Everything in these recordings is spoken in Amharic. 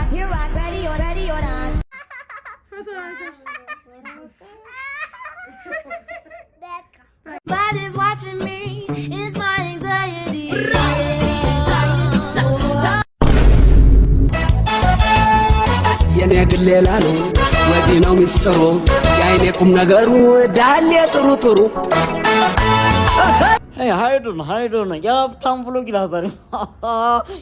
Here I, ready or not. Body's watching me, it's my anxiety. የኔ ግን ሌላ ነው፣ ወዲህ ነው ሚስጥሩ፣ የአይኔ ቁም ነገሩ ዳሌ ጥሩ ጥሩ። ሀይዱን ሀይዱን የሀብታም vlog ይላል ዛሬ።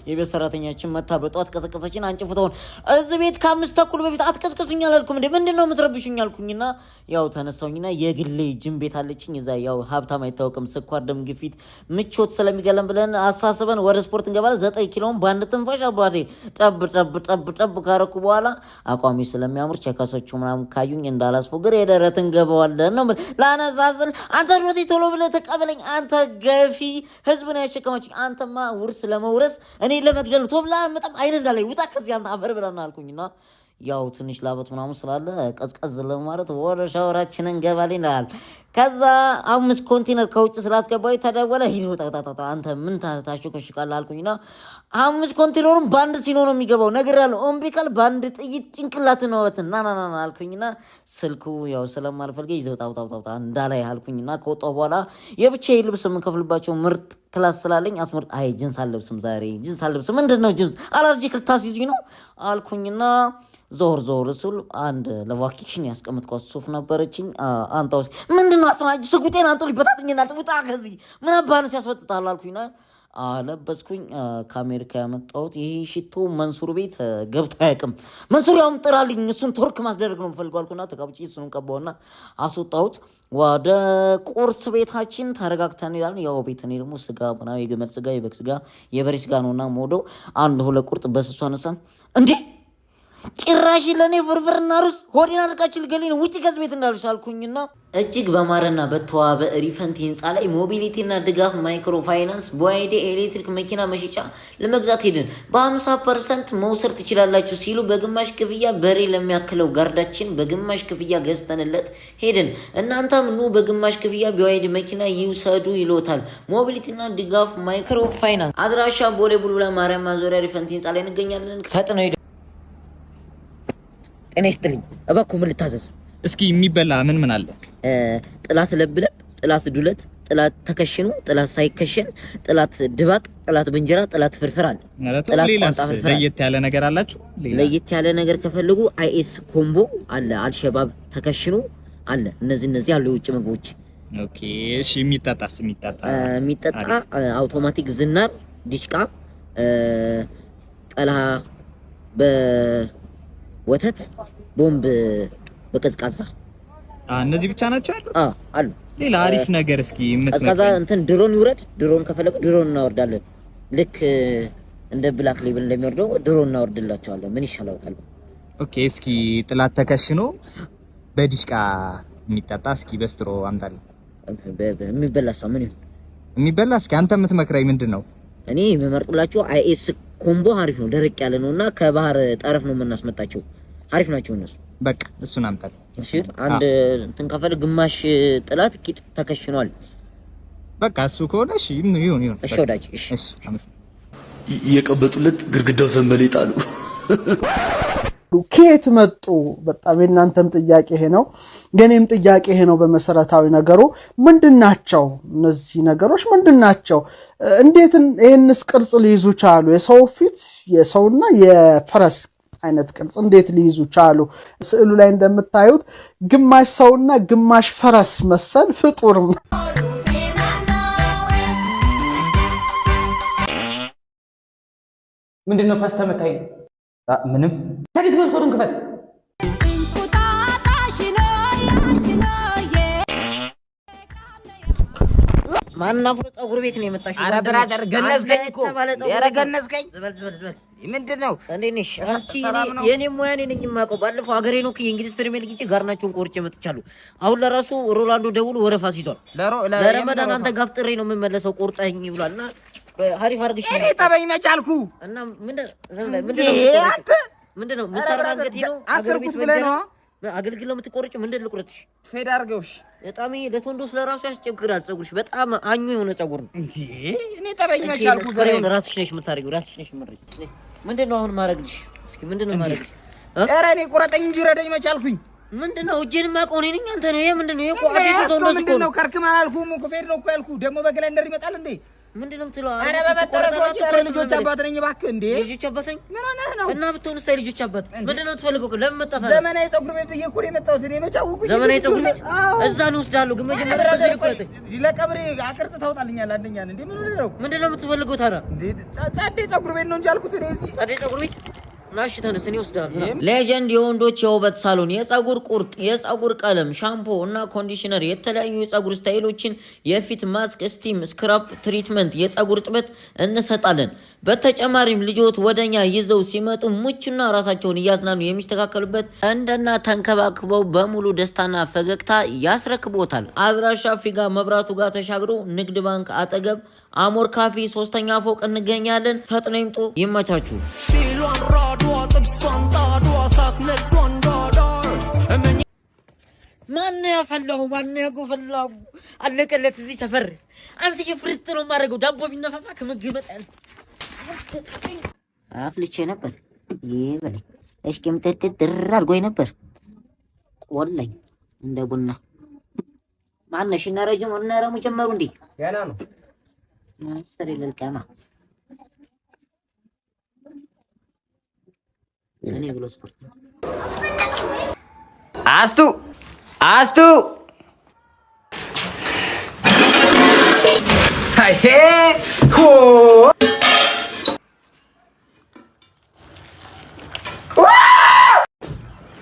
የቤት ሰራተኛችን መታ በጠዋት ቀሰቀሰችን። አንጭ ፎቶውን እዚህ ቤት ከ5:30 በፊት አትቀስቅሱኝ አላልኩም እንዴ? ምንድን ነው የምትረብሹኝ አልኩኝና ያው ተነሳሁኝና የግሌ ጅም ቤት አለችኝ። እዛ ያው ሀብታም አይታወቅም፣ ስኳር፣ ደም ግፊት፣ ምቾት ስለሚገለን ብለን አሳስበን ወደ ስፖርት እንገባለን። 9 ኪሎን በአንድ ትንፋሽ አባቴ ጠብ ጠብ ጠብ ጠብ ካረኩ በኋላ አቋሚ ስለሚያምር ቸከሶቹ ምናምን ካዩኝ እንዳላስፎግር የደረት እንገባዋለን ነው ላነሳስል። አንተ ዶቴ ቶሎ ብለህ ተቀበለኝ፣ አንተ ገፊ ህዝብ ነው ያሸከማችኝ። አንተማ ውርስ ለመውረስ እኔ ለመግደል ነው። ቶሎ ብለህ በጣም አይን እንዳላይ ውጣ ከዚህ አንተ አፈር ብለና አልኩኝና ያው ትንሽ ላበት ምናምን ስላለ ቀዝቀዝ ለማለት ወደ ሻወራችን እንገባለን ይላል። ከዛ 5 ኮንቴነር ከውጭ ስላስገባሁ ተደወለ። ሂድ ውጣ ውጣ ውጣ፣ አንተ ምን ታሾከሽቃለህ አልኩኝና 5 ኮንቴነሩን በአንድ ሲኖ ነው የሚገባው ነግሬሃለሁ። እምቢ ካል በአንድ ጥይት ጭንቅላት ነው በትን ና ና ና አልኩኝና ስልኩ ያው ስለማልፈልገ ይዘህ ውጣ ውጣ ውጣ ውጣ እንዳላይ አልኩኝና ከወጣሁ በኋላ የብቻዬ ልብስ የምንከፍልባቸው ምርጥ class ስላለኝ አስመር አይ ጅንስ አልለብስም ዛሬ፣ ጅንስ አልለብስም። ምንድን ነው ጅንስ allergic ልታስይዙኝ ነው አልኩኝና ዞር ዞር ስል አንድ ለ vacation ያስቀምጥኳት ሱፍ ነበረችኝ። አንተ ውስጥ ምንድን ነው አስማ ሽጉጤን አንጦ ሊበታትኝና ውጣ ከዚህ ምን አባህን ሲያስወጥታል አልኩኝና አለበስኩኝ። ከአሜሪካ ያመጣሁት ይሄ ሽቶ መንሱር ቤት ገብቶ አያውቅም። መንሱር ያውም ጥራልኝ፣ እሱን ቶርክ ማስደረግ ነው የምፈልገው አልኩና ተቀብጬ እሱንም ቀባውና አስወጣሁት። ወደ ቁርስ ቤታችን ተረጋግተን ይላል። ያው ቤት እኔ ደግሞ ስጋ ምናምን የግመል ስጋ፣ የበግ ስጋ፣ የበሬ ስጋ ነውና የምወደው። አንድ ሁለት ቁርጥ በስሱ አነሳን። እንዴ ጭራሽ ለእኔ ፍርፍርና ሩዝ፣ ሆዴን አድርቃችሁ ልገለኝ ነው፣ ውጭ ከዚህ ቤት እንዳልሽ አልኩኝና እጅግ በማረና በተዋበ ሪፈንት ህንፃ ላይ ሞቢሊቲና ድጋፍ ማይክሮ ፋይናንስ BYD ኤሌክትሪክ መኪና መሸጫ ለመግዛት ሄድን። በ50% መውሰድ ትችላላችሁ ሲሉ በግማሽ ክፍያ በሬ ለሚያክለው ጋርዳችን በግማሽ ክፍያ ገዝተንለት ሄድን። እናንተም ኑ በግማሽ ክፍያ BYD መኪና ይውሰዱ ይሎታል። ሞቢሊቲና ድጋፍ ማይክሮ ፋይናንስ አድራሻ ቦሌ ቡልቡላ ማርያም ማዞሪያ ሪፈንት ህንፃ ላይ እንገኛለን። ፈጥነው ሄደ። ጤና ይስጥልኝ። እባክዎ ምን ልታዘዝ? እስኪ የሚበላ ምን ምን አለ? ጥላት ለብለብ፣ ጥላት ዱለት፣ ጥላት ተከሽኖ፣ ጥላት ሳይከሸን፣ ጥላት ድባቅ፣ ጥላት በእንጀራ፣ ጥላት ፍርፍር አለ። ጥላት ሌላስ ቋንጣ ፍርፍር አለ። ለየት ያለ ነገር አላችሁ? ሌላ? ለየት ያለ ነገር ከፈለጉ IS combo አለ፣ አልሸባብ ተከሽኖ አለ። እነዚህ እነዚህ አሉ የውጭ ምግቦች። Okay እሺ፣ የሚጠጣስ የሚጠጣ? የሚጠጣ አውቶማቲክ ዝናር፣ ዲሽቃ፣ ቀልሃ በወተት፣ ቦምብ በቀዝቃዛ። እነዚህ ብቻ ናቸው ያሉት? አሉ። ሌላ አሪፍ ነገር እስኪ ቀዝቃዛ የምትመክረኝ? እንትን ድሮን ይውረድ። ድሮን ከፈለጉ ድሮን እናወርዳለን። ልክ እንደ Black Label እንደሚወርደው ድሮን እናወርድላቸዋለን። ምን ይሻላል? Okay፣ እስኪ ጥላት ተከሽኖ በዲሽቃ የሚጠጣ እስኪ በ straw አምጣልኝ። የሚበላ ሰው ምን ይሁን? የሚበላ እስኪ አንተ የምትመክረኝ ምንድን ነው? እኔ የምመርጥላቸው IS combo አሪፍ ነው። ደረቅ ያለ ነው እና ከባህር ጠረፍ ነው የምናስመጣቸው። አሪፍ ናቸው እነሱ። በቃ እሱን አምጣልኝ። እሺ፣ አንድ እንትን ከፈለግ ግማሽ ጥላት ቂጥ ተከሽኗል። በቃ እሱ ከሆነ እሺ፣ ይሁን ይሁን ይሁን። እሺ ወዳጅ፣ እሺ። እሺ፣ አመሰግናለሁ። የቀበጡለት ግድግዳው ሰንበሌጥ አሉ። ከየት መጡ? በጣም የእናንተም ጥያቄ ይሄ ነው፣ የኔም ጥያቄ ይሄ ነው። በመሰረታዊ ነገሩ ምንድን ናቸው እነዚህ ነገሮች ምንድን ናቸው? እንዴት ይህንስ ቅርጽ ሊይዙ ቻሉ? የሰው ፊት የሰውና የፈረስ አይነት ቅርጽ እንዴት ሊይዙ ቻሉ? ስዕሉ ላይ እንደምታዩት ግማሽ ሰውና ግማሽ ፈረስ መሰል ፍጡር ነው። ምንድን ነው ፈስተህ መታኝ? ምንም። ታዲያ መስኮቱን ክፈት። ማናፍሮ ፀጉር ቤት ነው የመጣሽው? ኧረ brother ገነዝከኝ እኮ። ኧረ ገነዝከኝ። ዝበል ዝበል ዝበል። ምንድን ነው? እንዴት ነሽ? አንቺ ሰላም ነው? የኔ ሙያ እኔ ነኝ የማውቀው። ባለፈው ሀገሬ ነው የእንግሊዝ ፕሪሚየር ሊግ ሂጄ ጋርናቸውን ቆርጬ መጥቻለሁ። አሁን ለራሱ ሮላንዶ ደውሎ ወረፋ ሲቷል። ለረመዳን አንተ ጋፍጥሬ ነው የምመለሰው ቆርጠኝ ብሏል። እና ሀሪፍ አድርግሽ እኔ ጠበኝ መቻልኩ እና ምንድን ዝም በል ምንድን ነው አንተ ምንድን ነው ምሳር አንገቴ ነው አገር ቤት አሰርኩት ብለህ ነው አገልግል ነው የምትቆርጪው? ምንድን ልቁረጥሽ? fade አድርገውሽ በጣም ይሄ ለቶንዶስ ለራሱ ያስቸግራል። ፀጉርሽ በጣም አኙ የሆነ ፀጉር ነው እንዴ። እኔ ጠበኝ መቻልኩ። ፍሬውን ራስሽ ነሽ የምታደርጊው፣ ራስሽ ነሽ የምታደርጊው። ምንድን ነው አሁን ማድረግልሽ? እስኪ ምንድን ነው ማድረግልሽ? ኧረ እኔ ቁረጠኝ እንጂ ረደኝ መቻልኩኝ። ምንድን ነው እጄን የማውቀው እኔ ነኝ። አንተ ነው ይሄ ምንድን ነው? ይሄ እኮ አዲስ ያዝከው ሰው ምንድን ነው? ከርክም አላልኩም እኮ fade ነው እኮ ያልኩህ። ደግሞ በ blender ይመጣል እንዴ? ምንድን ነው የምትለው? ኧረ በበጠረ ሰውዬ፣ ኧረ ልጆች አባት ነኝ እባክህ። እንዴ የልጆች አባት ነኝ? ምን ሆነህ ነው? እና ብትሆንስ የልጆች አባት ምንድን ነው የምትፈልገው? ለምን መጣህ ታዲያ? ዘመናዊ ፀጉር ቤት ብዬ እኮ ነው የመጣሁት። እኔ መች አወኩኝ? ዘመናዊ ፀጉር ቤት አዎ። እዛ ነው እወስድሃለሁ። ግን መጀመሪያ brother በዚህ ልቁረጠኝ። ለቀብሬ አቅርጽ ታውጣልኛለህ። አንደኛ እንዴ ምን ሆነህ ነው? ምንድን ነው የምትፈልገው ታዲያ? እንዴ ጻዴ ፀጉር ቤት ነው እንጂ አልኩት እኔ እዚህ ጻዴ ፀጉር ቤት ናሽ ተነስ፣ እኔ እወስድሃለሁ። ሌጀንድ የወንዶች የውበት ሳሎን የፀጉር ቁርጥ፣ የፀጉር ቀለም፣ ሻምፖ እና conditioner፣ የተለያዩ የፀጉር style ኦችን፣ የፊት mask፣ steam፣ scrub treatment፣ የፀጉር ጥበት እንሰጣለን። በተጨማሪም ልጆት ወደኛ ይዘው ሲመጡ ምቹና ራሳቸውን እያዝናኑ የሚስተካከሉበት እንደና ተንከባክበው በሙሉ ደስታና ፈገግታ ያስረክቦታል። አድራሻ ፊጋ መብራቱ ጋር ተሻግሮ ንግድ ባንክ አጠገብ አሞር ካፌ 3ኛ ፎቅ እንገኛለን። ፈጥነው ይምጡ። ይመቻችሁ። ማነው ያፈላው? ማነው ያጎፈላው? አለቀለት። እዚህ ሰፈር አንስዬ ፍርጥ ነው የማደርገው። ዳቦ ቢነፋፋ ከምግብ ይመጣል። አፍልቼ ነበር ይበለኝ። እሽቅምጥጥጥ ድር አድርጎኝ ነበር። ቆላኝ እንደ ቡና። ማነሽ? እነ ረጅሙ እነ ረሙ ጀመሩ እንዴ? ገና ነው። ማስተር ልልቀማ እኔ ብሎ ስፖርት አስቱ አስቱ አይ ሆ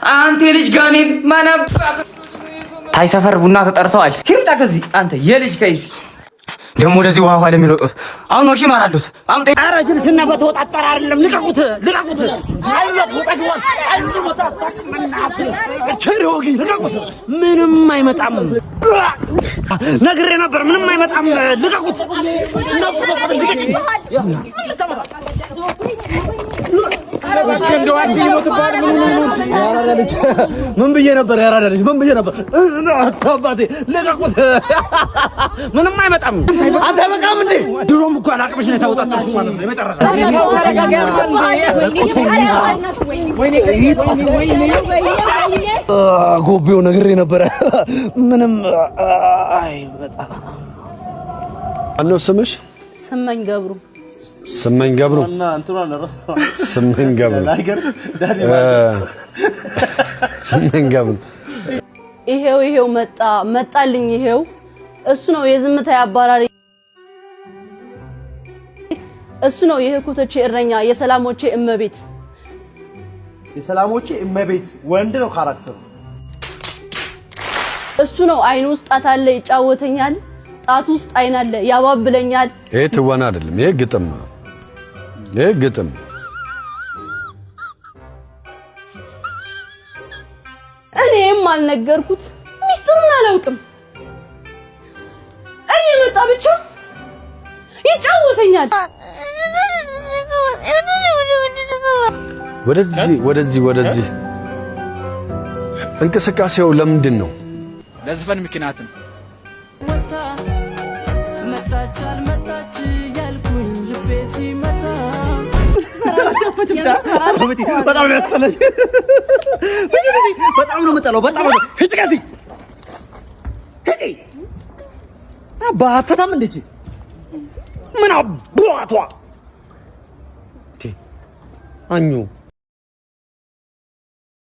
አንተ የልጅ ጋኔን ማናባ ታይ ሰፈር ቡና ተጠርተዋል። ሂሩጣ ከዚህ አንተ የልጅ ከዚህ ደግሞ ወደዚህ ውሃ ውሃ ለሚሮጡት አሁን ወሺ ማራሉት አምጤ ኧረ ጅልስና በተወጣጠረ አይደለም። ልቀቁት፣ ልቀቁት። አሉት ወጣግዋል አሉት ቸሪ ወጊ ልቀቁት። ምንም አይመጣም። ነግሬ ነበር። ምንም አይመጣም። ልቀቁት። እነሱ ልቀቁኝ። ምን ብዬ ነበር? ያራዳ ልጅ ምን ብዬ ነበር? አባቴ ልቀቁት። ምንም አይመጣም። አንተ አይበቃም እንዴ? ድሮም እኮ አላቅምሽ ነው የተወጣጠርሽው ማለት ነው። የመጨረሻ ጎቤው ነግሬ ነበረ። ምንም አይመጣም። ማነው ስምሽ? ስመኝ ገብሩ። ስመኝ ገብሩ። ስመኝ ገብሩ። ስመኝ ገብሩ። ይሄው ይሄው መጣ መጣልኝ። ይሄው እሱ ነው የዝምታ አባራሪ፣ እሱ ነው የህኩቶቼ እረኛ፣ የሰላሞቼ እመቤት። የሰላሞቼ እመቤት ወንድ ነው character ኡ። እሱ ነው አይን ውስጥ ጣት አለ ይጫወተኛል፣ ጣት ውስጥ አይን አለ ያባብለኛል። ይሄ ትወና አይደለም፣ ይሄ ግጥም ነው። ይሄ ግጥም እኔም አልነገርኩት ሚስጥሩን አላውቅም። እየመጣ ብቻ ይጫወተኛል። ወደዚህ ወደዚህ ወደዚህ እንቅስቃሴው ለምንድን ነው? ለዘፈን ምክንያት ነው። በጣም ነው ያስጠላኝ። በጣም ነው የምጠላው። በጣም ነው ሂጂ ከዚህ ሂጂ። አባፈታም እንዴ ምን አቧቷ አኙ።